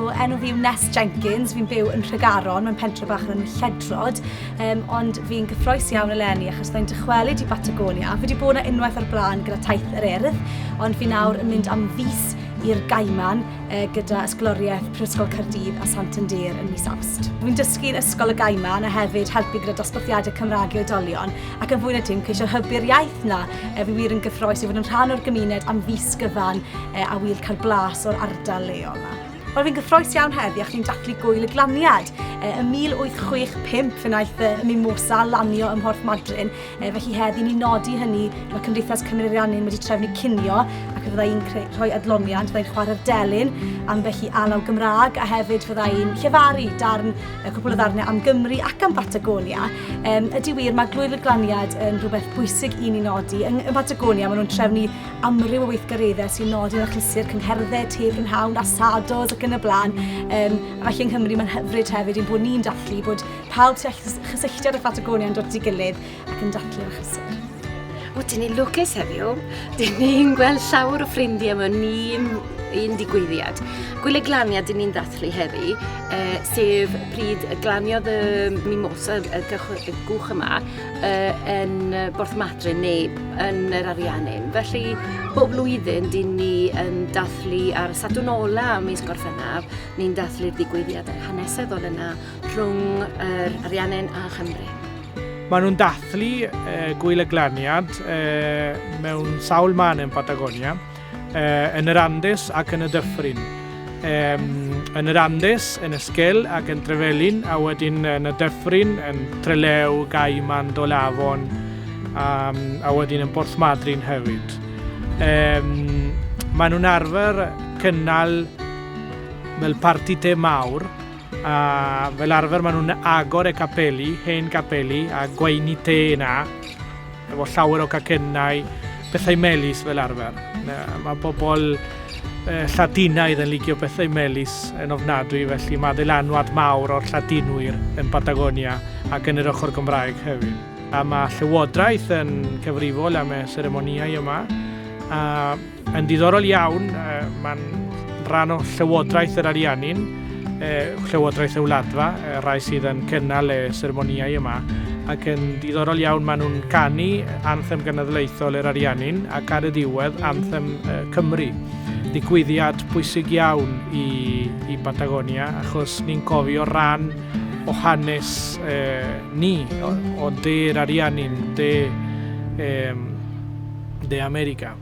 So, enw fi yw Nest Jenkins, fi'n byw yn Nhregaron, mewn pentre bach yn Lledrod, ond fi'n gyffroes iawn eleni achos byddai'n dychwelyd i Batagonia. Fi wedi bod yna unwaith o'r blaen gyda Taith yr Urdd, ond fi nawr yn mynd am fis i'r Gaiman gyda Ysgoloriaeth Prifysgol Caerdydd a Santander yn mis Awst. Fi'n dysgu yn Ysgol y Gaiman a hefyd helpu gyda dosbarthiadau Cymraeg i oedolion ac yn fwy na dim ceisio hybu'r iaith 'na. Fi wir yn gyffroes i fod yn rhan o'r gymuned am fis gyfan a wir cael blas o'r ardal leol 'na. Wel, fi'n gyffroes iawn heddi achos ni'n dathlu Gwyl y Glaniad. Ym 1865 fe wnaeth y Mimosa lanio ym Mhorth Madryn, felly heddi ni'n nodi hynny. Mae Cymdeithas Cymru Ariannin wedi trefnu cinio ac fydda i'n rhoi adloniant, fydda i'n chwarae'r delyn, ambell i alaw Gymraeg a hefyd fydda i'n llefaru darn, cwpl o ddarnau am Gymru ac am Batagonia. Ydy wir, mae Gwyl y Glaniad yn rhywbeth bwysig i ni nodi. Yng Mhatagonia maen nhw'n trefnu amryw o weithgareddau sy'n nodi'r achlysur, cyngherddau, te prynhawn, asados ac yn y blaen. A felly yng Nghymru mae'n hyfryd hefyd ein bod ni'n dathlu bod pawb sy'n chysylltiad â Phatagonia yn dod at ei gilydd ac yn dathlu'r achlysur. O, dyn ni'n lwcus heddiw. Dyn ni'n gweld llawer o ffrindiau mewn un digwyddiad. Gwyl y Glaniad dyn ni'n ddathlu heddi, sef pryd y glaniodd y mimosa, y gwch yma, yn Borth Madryn neu yn yr Ariannin. Felly, bob blwyddyn, dyn ni yn dathlu ar Sadwrn ola mis Gorffennaf, ni'n dathlu'r digwyddiad hanesyddol yna rhwng yr Ariannin a Chymru. Maen nhw'n dathlu Gwyl y Glaniad mewn sawl man yn Patagonia. Yn yr Andes ac yn y Dyffryn. Yn yr Andes, yn Esquel ac yn Trevelin, a wedyn yn y Dyffryn, yn Trelew, Gaiman, Dolafon, a wedyn yn Porth Madryn hefyd. Maen nhw'n arfer cynnal fel parti te mawr, a fel arfer maen nhw'n agor y capeli, hen capeli, a gweini te yna, efo llawer o cacennau, pethau melys fel arfer. Mae bobl Llatinaidd yn licio pethau melys yn ofnadwy, felly mae ddylanwad mawr o'r Llatinwyr yn Patagonia ac yn yr ochr Gymraeg hefyd. A mae llywodraeth yn cyfrifol am y seremonïau yma, a Yn diddorol iawn, mae'n rhan o Llywodraeth yr Ariannin, Llywodraeth y Wladfa, rhai sydd yn cynnal y seremonïau yma, ac yn diddorol iawn maen nhw'n canu anthem genedlaethol yr Ariannin ac ar y diwedd anthem Cymru. Digwyddiad pwysig iawn i, i Patagonia achos ni'n cofio rhan o hanes ni, o, o de'r Ariannin, de, de America.